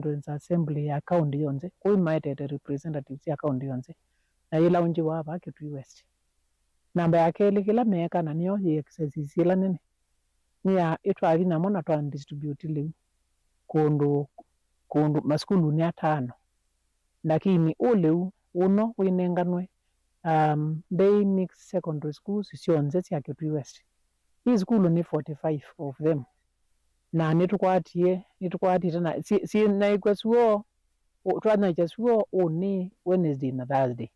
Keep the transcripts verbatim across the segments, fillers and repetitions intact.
Constituency Assembly ya kaũntĩ yonthe, kũu maetete representatives ya kaũntĩ yonthe, na yĩlaunjiwa vaa Kitui West. Namba ya kelĩ, kĩla meeka, na nĩyo yĩ exercise ĩla nene, nĩ ya ĩtwathi namo na twa distribute lĩu kũndũ, kũndũ masukulunĩ atano. Lakini ũ lĩu ũno wĩnenganwe, um, Bay Mixed Secondary Schools syonthe sya Kitui West. Ii sukulu nĩ forty-five of them. Na nĩtũkwatie, nĩtũkwatĩte na syĩ, syĩ naĩkw'a syoo, ũ-, twanaĩkya syoo ũnĩ, Wednesday na Thursday.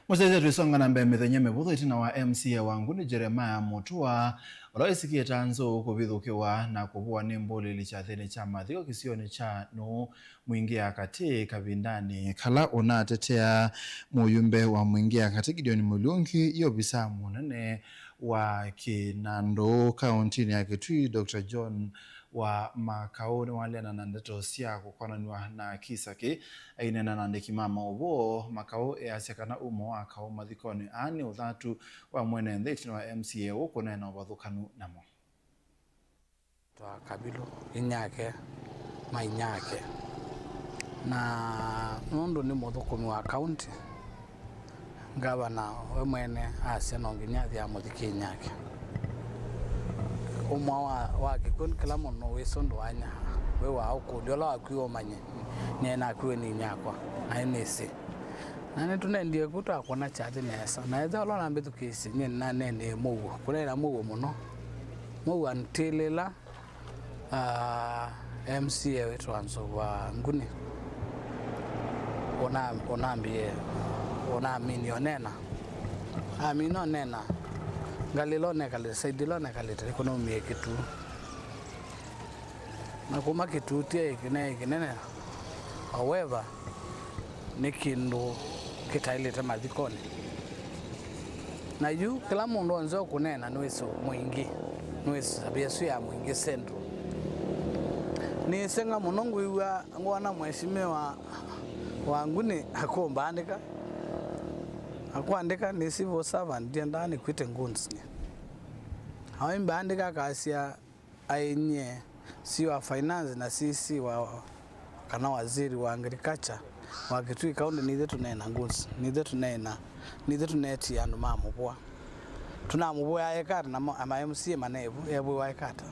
Mũsyaĩĩsya, twĩsonga na mbee, mĩthenya mĩvũthũ ĩtina wa M C A wa Nguni Jeremiah Mutua, ũla wĩsikie ta nzou kũvithũkĩwa na kũvũwa nĩ mbũlĩli kyathĩnĩ kya mathiko kĩsionĩ kya Nũũ Mwingĩ ya Katĩ, kavindanĩ kala ũnatetea mũyumbe wa Mwingĩ ya Katĩ Gideon Mũlungi, ĩ ovisa mũnene wa kĩnandũ kaũntinĩ ya Kitui, Doctor John wa Makau nĩwaleana na ndeto sya kũkonanw'a na kisa kĩĩ. Aineena na andĩki ma maũvoo, Makau easya kana umo wa Kaũ mathikonĩ aa nĩ ũthatu wa mwene nthĩ ĩtina wa M C A ũũ kũneena ũvathũkanu namo. Twa Kavilũ, inyake, ma inyake. Na nũndũ nĩ mũthũkũmi wa kaũnti, ngavana we mwene asya no nginya athi amũthikĩe inyake. Ũmwe wa, wa kĩkw'ũ, kĩla mũndũ wĩsĩ ũndũ wanyaa, wĩ wa ũkũlyo ũla wakwĩwe ũmanye, nĩe nakwĩwe nĩ inyakwa, na nĩnĩsĩ. Na nĩtũnendie ku twakwona kyathĩ nesa, na ethĩa ũla ũnambĩthukĩĩsye, nyie nĩnaneenee mũuo, kũneena mũuo mũno. Mũuo until ĩla Ah, M C A wĩtwa Nzou wa Nguni ũna-, ũnambie, ũnaminie ũneena. Amina ũneena, ngalĩ ĩla ũnekalĩte, side ĩla ũnekalĩte, nĩkũnaumie kĩtuu. Na kuma kĩtuu ti kĩnene kĩnene, however, nĩ kĩndũ kĩtaĩlĩte mathikonĩ. Na yu kĩla mũndũ onze ũkũneena nĩwĩsĩ Mwingĩ, nĩwĩsĩ ĩsũ ya Mwingĩ Central. Nĩseng'a mũno ngwĩw'a ngwona mheshimiwa wa Nguni akũmbandĩka, akwandĩka nĩ civil servant, ndiendaa nĩkwĩte goons nyie. Aoimbandĩka akasya, ainyie C E O wa finance na C C wa, kana waziri wa agriculture wa Kitui County, nithe tũneena goons, nithe tũneena, nithe tũneetie andũ ma mũvũa. Tũnamũvũĩa ekata na ma, ma M C A manevu, evũĩwa ekata.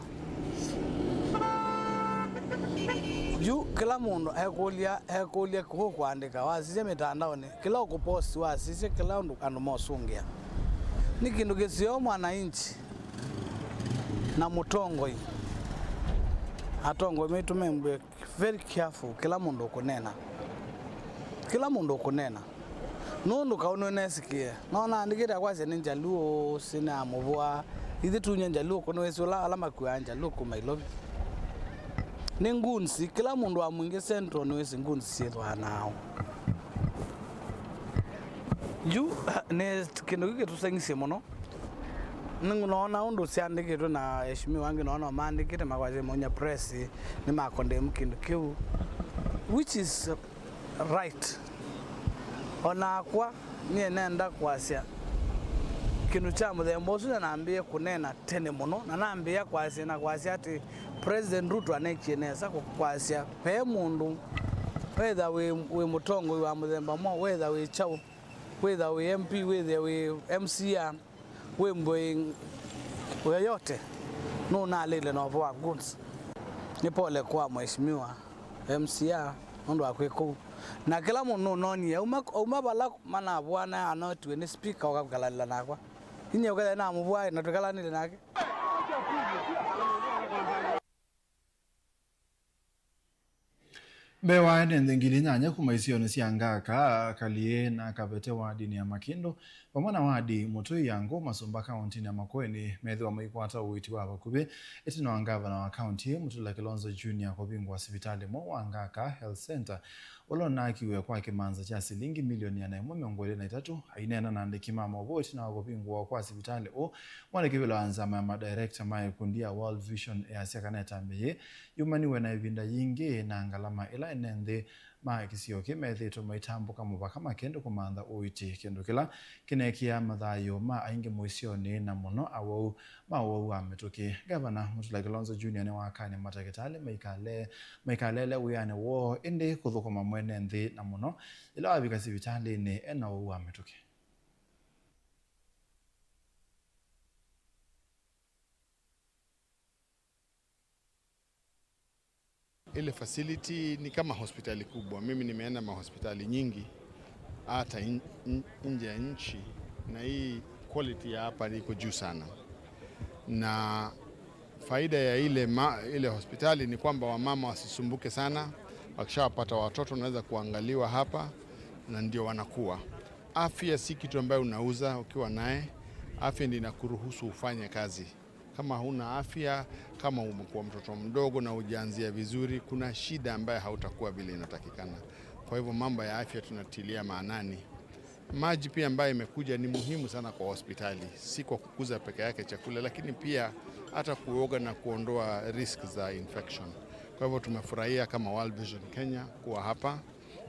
Yu kĩla mũndũ ekũlya, ekũlya kũũ kũandĩka, wasisya mĩtandaonĩ, kĩla ũkũpost, wasisya kĩla ũndũ andũ mosũngĩa. Nĩ kĩndũ kĩseo mwananchi na mũtongoi. Atongoi maitũ me very careful kĩla mũndũ ũkũneena. Kĩla mũndũ ũkũneena. Nũndũ Kaũ nĩnesikie. No naandĩkĩte akwasya nĩ Njaluo, sina mũvũa. Ithyĩ tunyie Njaluo kũnĩ wĩsĩ ũla ala makuaa Njaluo kuma Ilovi. Nĩ goons, kĩla mũndũ wa Mwingĩ Central nĩwĩsĩ goons syĩthwaa nao. Yu, nĩ kĩndũ kĩu kĩtũseng'isye mũno. Nĩnoona ũndũ syandĩkĩtwe na eshimiwa angĩ, noona maandĩkĩte makwasya maunya press nĩ ma condemn kĩndũ kĩu, which is right. O nakwa, nyie nenda kwasya kĩndũ kya mũthemba ũsu, na nambĩĩe kũneena tene mũno, na nambĩĩa kwasya na kwasya atĩ President Ruto anekie nesa kũ-, kwasya ve mũndũ, wetha wĩ, wĩ mũtongoi wa mũthemba mwaũ, wetha wĩ kyaũ, wĩtha wĩ M P, wĩthe wĩ M C A, wĩ mbũĩ yoyote, nũnalĩle na ũvoo wa goons. Nĩ pole kwa mheshimiwa M C A nũndũ wa kwĩka ũu. Na kĩla mũndũ nũnonie, auma, auma vala manavũana anotiwe nĩ speaker, ũka kwĩkalanĩla nakwa. Inyie ũkethĩa namũvũae na twĩkalanĩle nake. Mbee wa ene nthĩ ngili nyanya kuma isionĩ sya Ngaka, Kaliĩ na Kavete wadinĩ ya Makindũ, vamwe na wadi Mũtũi ya Ngũ Masũmba kaũntĩnĩ ya Makueni, methĩwa maikwata ũiiti wa vakuvĩ ĩtina wa ngavana wa kaũntĩ ĩĩ, Mutula Kilonzo Junior, kũvingũa sivitalĩ mweũ wa Ngaka Health Centre, ũla ũnaakiwe kwa kĩmanza kya silingi milioni ĩana ĩmwe mĩongo ĩlĩ na itatũ. Aineena na andĩki ma maũvoo ĩtina wa kũvingũwa kwa sivitalĩ ũũ, mwandĩki wĩla wa nzama ya madirector ma ĩkundi ya World Vision easya kana ĩtambya yĩĩ yumaniwe na ĩvinda yingĩ na ngalama ĩla ene nthĩ ma kĩsio kĩu methĩĩtwe maitambũka mũvaka makĩenda kũmantha ũiiti, kĩndũ kĩla kĩneekĩaa mathayũ ma aingĩ mũisyonĩ, na mũno awau ma ũwau wa mĩtũkĩ. Ngavana Mutula Kilonzo Junior nĩwakany'a matakĩtalĩ maikale, maikalele wĩanĩ woo, ĩndĩ kũthũkũma mwene nthĩ, na mũno yĩla wavika sivitalĩnĩ e na ũwau wa mĩtũkĩ. Ile facility ni kama hospitali kubwa. Mimi nimeenda mahospitali nyingi hata in-, in-, nje ya nchi, na hii quality ya hapa iko juu sana. Na faida ya ile ma-, ile hospitali ni kwamba wamama wasisumbuke sana, wakishawapata watoto wanaweza kuangaliwa hapa, na ndio wanakuwa. Afya si kitu ambayo unauza ukiwa naye, afya ndio inakuruhusu ufanye kazi. Kama huna afya, kama umekuwa mtoto mdogo na hujaanzia vizuri, kuna shida ambayo hautakuwa vile inatakikana. Kwa hivyo mambo ya afya tunatilia maanani. Maji pia ambayo imekuja ni muhimu sana kwa hospitali, si kwa kukuza peke yake chakula, lakini pia hata kuoga na kuondoa risk za infection. Kwa hivyo tumefurahia kama World Vision Kenya kuwa hapa.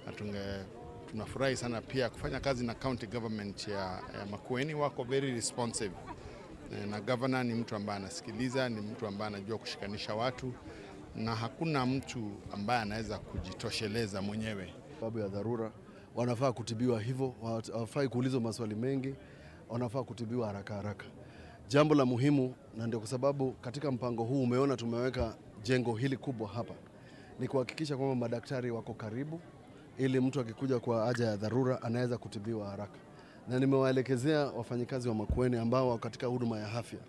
Na tunge-, tunafurahi sana pia kufanya kazi na county government ya, ya Makueni. Wako very responsive. Eh, na governor ni mtu ambaye anasikiliza, ni mtu ambaye anajua kushikanisha watu, na hakuna mtu ambaye anaweza kujitosheleza mwenyewe. Sababu ya dharura, wanafaa kutibiwa hivyo, wa-, hawafai kuulizwa maswali mengi, wanafaa kutibiwa haraka haraka. Jambo la muhimu, na ndio kwa sababu katika mpango huu umeona tumeweka jengo hili kubwa hapa, ni kuhakikisha kwamba madaktari wako karibu, ili mtu akikuja kwa haja ya dharura anaweza kutibiwa haraka. Na nimewaelekezea wafanyikazi wa Makueni ambao wako katika huduma ya afya,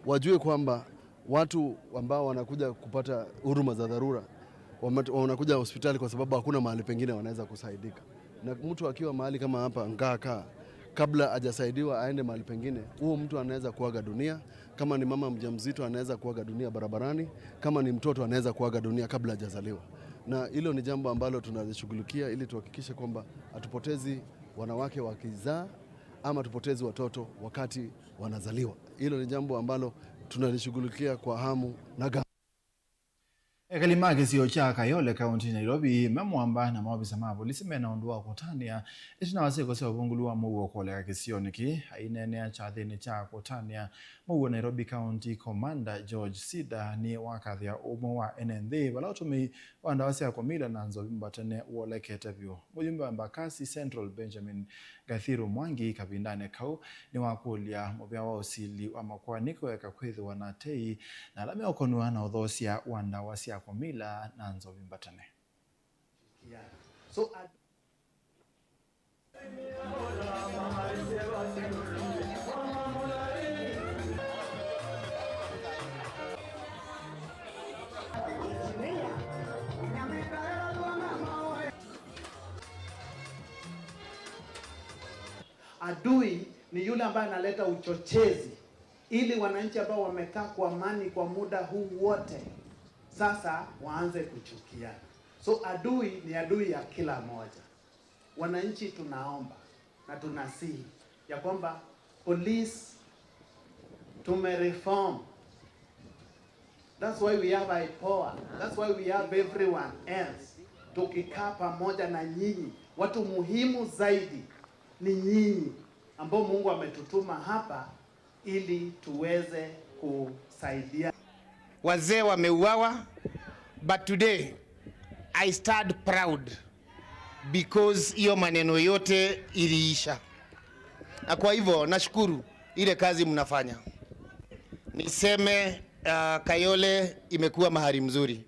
wajue kwamba watu ambao wanakuja kupata huduma za dharura, wame-, wanakuja hospitali kwa sababu hakuna mahali pengine wanaweza kusaidika. Na mtu akiwa mahali kama hapa Ngaka, kabla hajasaidiwa aende mahali pengine, huo mtu anaweza kuaga dunia. Kama ni mama mjamzito, anaweza kuaga dunia barabarani. Kama ni mtoto, anaweza kuaga dunia kabla hajazaliwa. Na hilo ni jambo ambalo tunalishughulikia ili tuhakikishe kwamba hatupotezi wanawake wakizaa ama tupotezi watoto wakati wanazaliwa. Hilo ni jambo ambalo tunalishughulikia kwa hamu na ghamu. Ekali ma kĩsio kya Kayole, kaunti Nairobi, me mũamba na maovisa ma volisi mena ũndũ wa kũtanĩa ĩtina wa syĩko sya ũvungũlu wa mũuo kũoleka kĩsionĩ kĩĩ. Aineenea kyathĩnĩ kya kũtanĩa mũuo, Nairobi County Commander George Sida nĩwakathĩa ũmwe wa ene nthĩ vala ũtũmĩi wa ndawa sya kũmila na nzovi mbatane wũolekete vyũ. Mũjumbe wa Embakasi Central Benjamin Gathiru Mwangi kavindanĩ kau nĩwakũlya mũvĩa wa ũsili wa makoani kũeka kwĩthĩwa na tei na ala meũkonw'a na ũthoosya wa ndawa sya kũmila na nzovi mbatane. So, ad- Adui ni yule ambaye analeta uchochezi ili wananchi ambao wamekaa kwa amani kwa muda huu wote sasa waanze kuchukiana. So adui ni adui ya kila moja. Wananchi, tunaomba na tunasihi ya kwamba police tumereform. That's why we have IPOA. That's why we have everyone else. Tukikaa pamoja na nyinyi, watu muhimu zaidi ni nyinyi ambao Mungu ametutuma hapa ili tuweze kusaidia. Wazee wameuawa, but today I stand proud because hiyo maneno yote iliisha. Na kwa hivyo nashukuru ile kazi mnafanya. Niseme, uh, Kayole imekuwa mahali mzuri.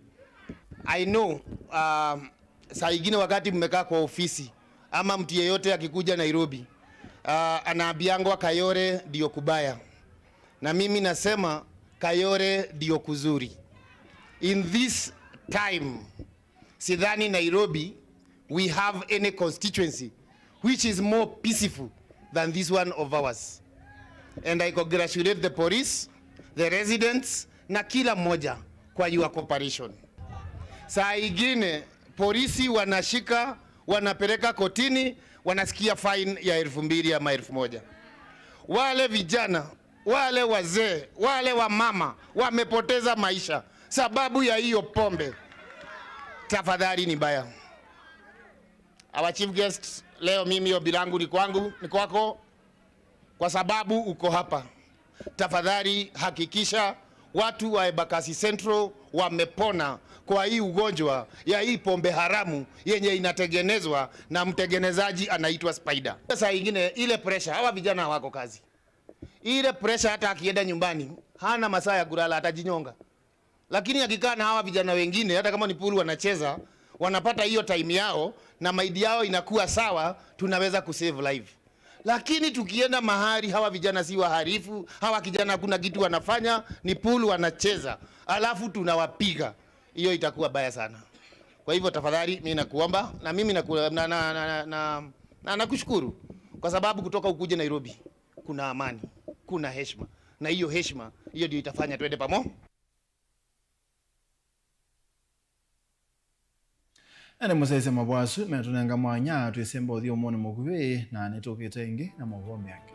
I know, uh, saa ingine wakati mmekaa kwa ofisi ama mtu yeyote akikuja Nairobi, uh, anaambiangwa Kayole ndio kubaya. Na mimi nasema Kayole ndio kuzuri. In this time, sidhani Nairobi we have any constituency which is more peaceful than this one of ours. And I congratulate the police, the residents, na kila mmoja kwa your cooperation. Saa ingine polisi wanashika, wanapeleka kotini, wanasikia fine ya elfu mbili ama elfu moja. Wale vijana, wale wazee, wale wamama wamepoteza maisha sababu ya hiyo pombe. Tafadhali, ni mbaya. Our chief guest, leo mimi ombi langu ni kwangu, ni kwako, kwa sababu uko hapa. Tafadhali hakikisha watu wa Embakasi Central wamepona kwa hii ugonjwa ya hii pombe haramu yenye inatengenezwa na mtengenezaji anaitwa Spider. Saa ingine ile pressure, hawa vijana wako kazi. Ile pressure, hata akienda nyumbani, hana masaa ya kulala, atajinyonga. Lakini akikaa na hawa vijana wengine, hata kama ni pool wanacheza, wanapata hiyo time yao na mind yao inakuwa sawa, tunaweza kusave life. Lakini tukienda mahali hawa vijana si waharifu, hawa kijana hakuna kitu wanafanya, ni pool wanacheza, alafu tunawapiga, hiyo itakuwa baya sana. Kwa hivyo tafadhali, mimi nakuomba, na mimi naku-, na, na, na, na, na, na nakushukuru kwa sababu kutoka ukuje Nairobi, kuna amani, kuna heshima, na hiyo heshima, hiyo ndio itafanya twende pamoja. Ene mũsyaĩĩsya mavwasu metũnenga mwanya twĩsemba ũthyũmũnĩ mũkuvĩ, na nĩtũkĩte ĩngĩ na maũvoo meangĩ.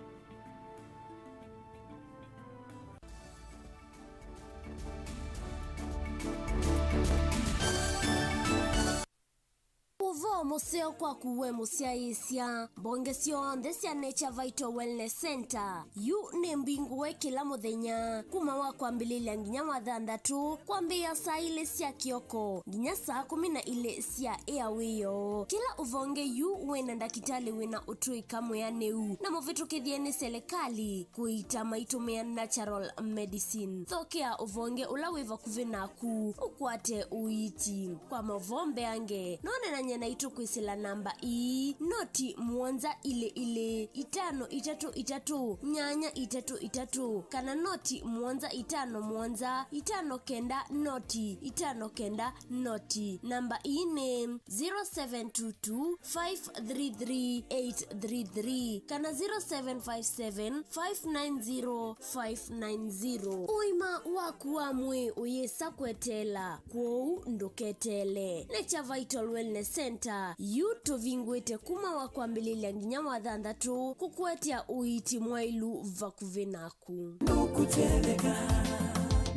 Ũvoo mũseo kwaku we mũsyaĩĩsya. Mbonge syonthe sya Nature Vital Wellness Center yu nĩ mbingũe kĩla mũthenya kuma wa kwambĩlĩlya nginya wa thanthatũ, kwambĩĩa saa ilĩ sya kĩoko nginya saa kũmi na ilĩ sya ĩa wĩoo. Kĩla ũvonge yu wĩna ndakĩtalĩ wĩna ũtũĩka mwĩanĩu na mũvĩtũkĩthye nĩ selekalĩ kũiita maitũmĩa natural medicine. Thokea ũvonge ũla wĩ vakuvĩ naku ũkwate ũiiti. Kwa maũvoo mbeange, no ũneenany'e naitũ kwĩsĩla namba ii, noti mũonza ilĩ ilĩ, itano itatũ itatũ, nyanya itatũ itatũ, kana noti mũonza itano mũonza, itano kenda noti, itano kenda noti. Namba ii nĩ zero seven two two, five three three, eight three three kana zero seven five seven, five nine zero, five nine zero. Ũima waku wa mwĩĩ ũyĩsa kweteela, kwoou ndũketeele. Nature Vital Wellness Center yu tũvingũĩte kuma wa kwambĩlĩlya nginya wa thanthatũ kũkũetea ũiiti mwaĩlu vakuvĩ naku. Ndũkũtetheka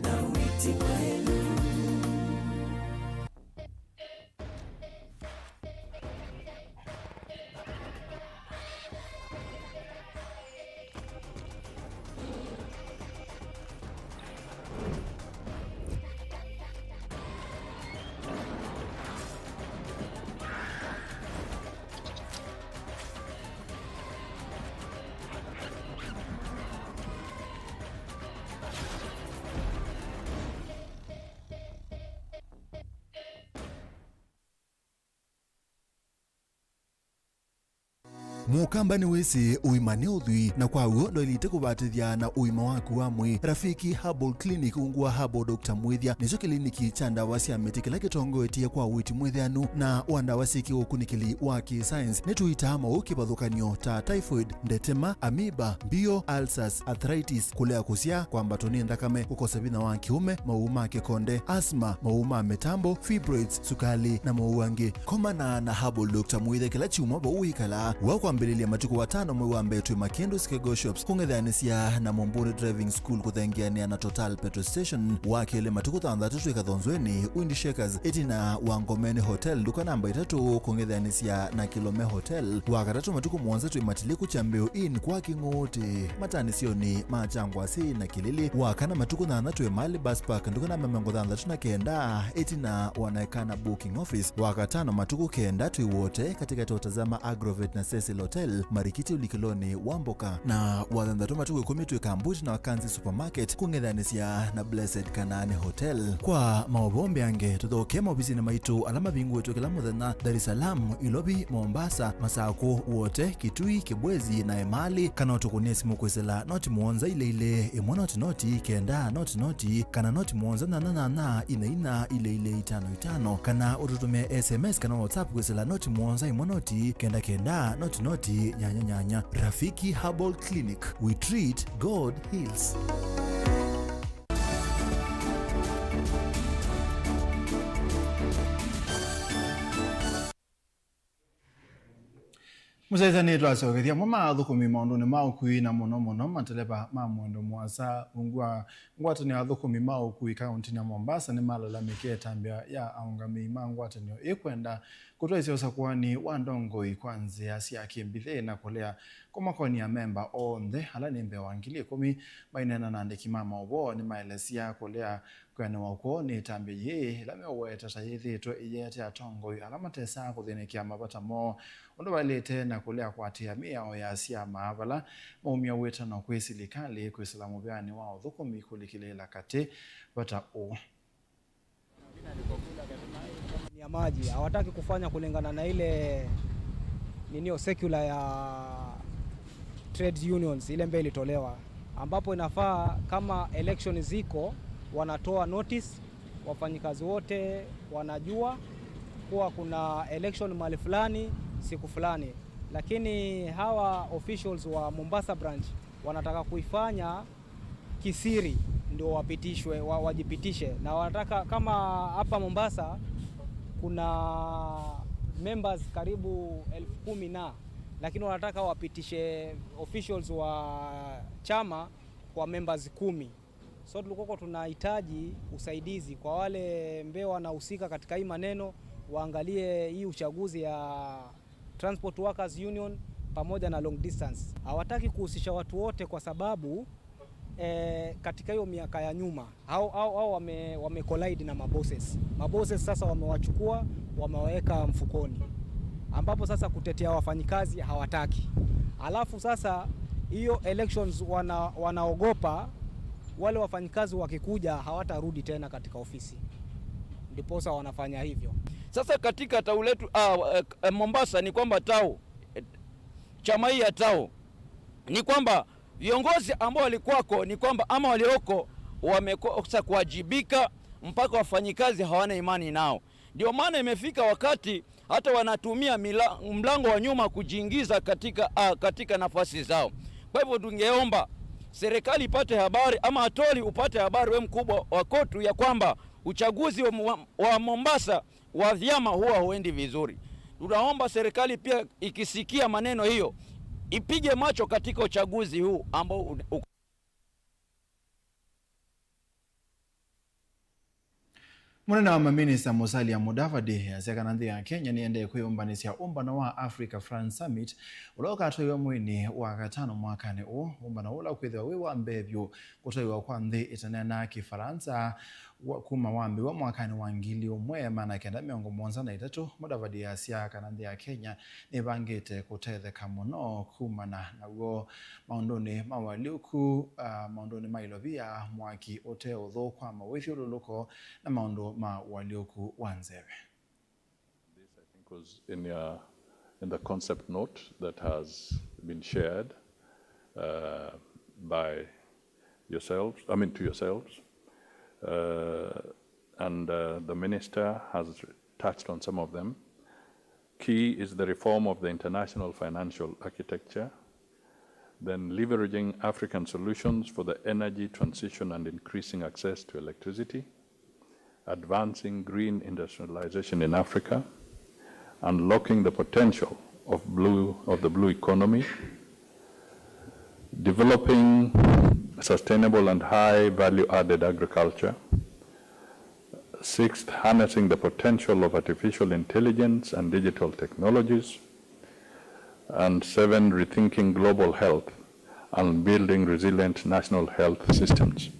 na ũiiti mwaĩlu. Mũkamba nĩwĩsĩ ũima nĩ ũthwii, na kwa w'o ndwaĩlĩte kũvatĩthya na ũima waku wa mwĩĩ. Rafiki Herbal Clinic ungu wa Herbal Doctor Mwĩthya nĩkyo kĩliniki kya ndawa sya mĩtĩ kĩla kĩtongoetye kwa ũiiti mwĩtheanu na wa ndawa syĩ kĩũkunĩkĩli wa kĩ-science. Nĩtũitaa maũũ kĩvathũkany'o ta typhoid, ndetema, amoeba, mbio, ulcers, arthritis, kũlea kũsyaa, kwambatwa nĩ nthakame, kũkosa vinya wa kĩũme, maũũ ma kĩkonde, asthma, maũũ ma mĩtambo, fibroids, sukali, na maũũ angĩ. Komana na Herbal Doctor Mwĩthya kĩla kyumwa vau wĩkalaa. Wa kwambĩlĩlya matukũ atano mwei wa mbee twĩ Makĩndũ Skego Shops, kũng'ethanĩsya na Mũmbũnĩ Driving School kũthengeanĩa na Total Petrol Station. Wa kelĩ matukũ thanthatũ twĩ Kathonzweni, Wind Shakers, ĩtina wa Ngomeni Hotel, nduka namba itatũ, kũng'ethanĩsya na Kilome Hotel. Wa katatũ matukũ mũonza twĩ Matiliku Kyambĩũ Inn kwa Kĩng'ũũtĩ, matanĩsyonĩ ma Kyangwasĩ na Kĩlili. Wa kana matukũ thanthatũ twĩ Mali Bus Park, nduka namba mĩongo thanthatũ na kenda, ĩtina wa Naekana Booking Office. Wa katano matukũ kenda twĩ Wote, katikati wa Tazama Agrovet na Cecil Hotel, marikiti ũlikĩlonĩ wa mboka. Na wa thanthatũ matukũ ĩkũmi twĩ Kambuti na Wakanzi Supermarket, kũng'ethanĩsya na Blessed Kanaani Hotel. Kwa maũvoo mbeange, tũthoke maovisinĩ maitũ ala mavingũĩtwe kĩla mũthenya, Dar es Salaam, Ilovi, Mombasa, Masakũ, Wote, Kitui, Kibwezi na Emali, kana ũtũkũnĩe simũ kwĩsĩla noti mũonza ilĩ ilĩ, ĩmwe noti noti, kenda noti noti, kana noti mũonza nyanya nyanya, inya inya, ilĩ ilĩ, itano itano, kana ũtũtũmĩe S M S kana WhatsApp kwĩsĩla noti mũonza ĩmwe noti, kenda kenda, noti noti, nyanya nyanya. Rafiki Herbal Clinic, we treat, God heals. Mũsyaĩĩsya nĩtwasokethya amwe ma athũkũmi maũndũnĩ ma ũkui, na mũno mũno mateleva ma mũendo mũasa. Ungu wa ngwatanĩo ya athũkũmi ma ũkui kaũntĩnĩ ya Mombasa nĩmalalamĩkie ĩtambya ya aũngamĩi ma ngwatanĩo ĩĩ kwenda Kũtwaĩsya ũsakũani wa ndongoi kwa nzĩa sya kĩmbithĩ na kũlea kũmakonia amemba onthe ala nĩ mbee wa ngili ĩkũmi. Maineena na andĩki ma maũvoo, nĩmaelesya kũlea kwĩanĩwa kwoo nĩ ĩtambya yĩĩ, ĩla meũweta ta yĩthĩĩtwe ĩyeete atongoi ala matesaa kũthĩnĩkĩa mavata moo ũndũ vaĩlĩte, na kũlea kũatĩĩa mĩao ya syama vala maumya wĩtano kwĩ silikalĩ kwĩsĩla mũvĩanĩ wa ũthũkũmi kũlikĩlĩĩla katĩ vata ũũ. Ya maji. Hawataki kufanya kulingana na ile ninio secular ya trade unions ile mbele ilitolewa, ambapo inafaa kama election ziko wanatoa notice, wafanyikazi wote wanajua kuwa kuna election mahali fulani siku fulani, lakini hawa officials wa Mombasa branch wanataka kuifanya kisiri ndio wapitishwe, wa, wajipitishe. Na wanataka kama hapa Mombasa kuna members karibu elfu kumi na, lakini wanataka wapitishe officials wa chama kwa members kumi. So tulikuwa tunahitaji usaidizi kwa wale mbee wanahusika katika hii maneno, waangalie hii uchaguzi ya Transport Workers Union pamoja na long distance. Hawataki kuhusisha watu wote kwa sababu eh, katika hiyo miaka ya nyuma hao hao hao wame, wame collide na mabosses. Mabosses sasa wamewachukua, wamewaweka mfukoni, ambapo sasa kutetea wafanyikazi hawataki. Alafu sasa hiyo elections wana, wanaogopa wale wafanyikazi wakikuja hawatarudi tena katika ofisi, ndiposa wanafanya hivyo. Sasa katika tau letu ah, eh, eh, Mombasa ni kwamba tau eh, chama hii ya tau ni kwamba viongozi ambao walikuwako ni kwamba ama walioko wamekosa kuwajibika mpaka wafanyikazi hawana imani nao. Ndio maana imefika wakati hata wanatumia mila, mlango wa nyuma kujiingiza katika, ah, katika nafasi zao. Kwa hivyo tungeomba serikali ipate habari ama Atoli upate habari, we mkubwa wa kotu, ya kwamba uchaguzi wa, wa, wa Mombasa wa vyama huwa huendi vizuri. Tunaomba serikali pia ikisikia maneno hiyo ipige macho katika uchaguzi huu ambao u- u- Mũnene wa maminista Musalia Mudavadi easya kana nthĩ ya Kenya nĩendee kwĩyũmbanĩsya ũmbano wa Africa France Summit ũla ũkatwaiwa mweinĩ wa katano mwakanĩ ũũ. Ũmbano ũla ũkwĩthĩwa wĩ wa mbee vyũ kũtwaiwa kwa nthĩ ĩtaneenaa Kĩfalansa wa, kuma wambĩĩw'a mwakanĩ wa ngili ũmwe maana kenda mĩongo mũonza na itatũ. Mudavadi easya kana nthĩ ya Kenya nĩvangĩte kũtetheka mũno kumana naw'o maũndũnĩ ma ũalyũku, ah, maũndũnĩ ma ilovia, mwaki ũte ũthũkwama, wĩthyũlũlũko, na maũndũ ma ũalyũku wa nzeve. This, I think, was in, uh, in the concept note that has been shared, uh, by yourselves, I mean, to yourselves. Uh, and, uh, the minister has touched on some of them. Key is the reform of the international financial architecture, then leveraging African solutions for the energy transition and increasing access to electricity, advancing green industrialization in Africa, unlocking the potential of blue, of the blue economy, developing sustainable and high value-added agriculture, sixth, harnessing the potential of artificial intelligence and digital technologies, and seven, rethinking global health and building resilient national health systems.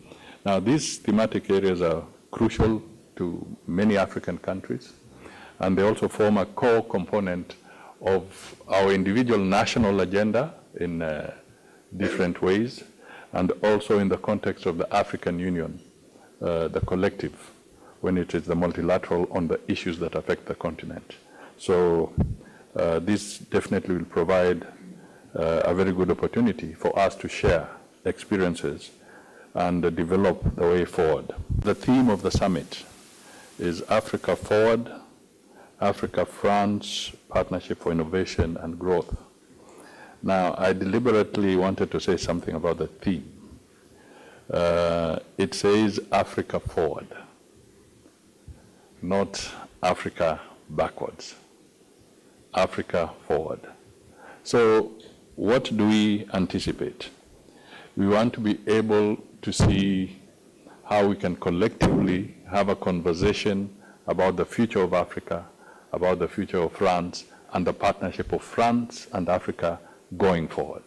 Now, these thematic areas are crucial to many African countries, and they also form a core component of our individual national agenda in, uh, different ways, and also in the context of the African Union, uh, the collective, when it is the multilateral on the issues that affect the continent. So, uh, this definitely will provide, uh, a very good opportunity for us to share experiences and develop the way forward. The theme of the summit is Africa Forward, Africa France Partnership for Innovation and Growth. Now, I deliberately wanted to say something about the theme. Uh, it says Africa Forward, not Africa Backwards. Africa Forward. So, what do we anticipate? We want to be able to see how we can collectively have a conversation about the future of Africa about the future of France and the partnership of France and Africa going forward.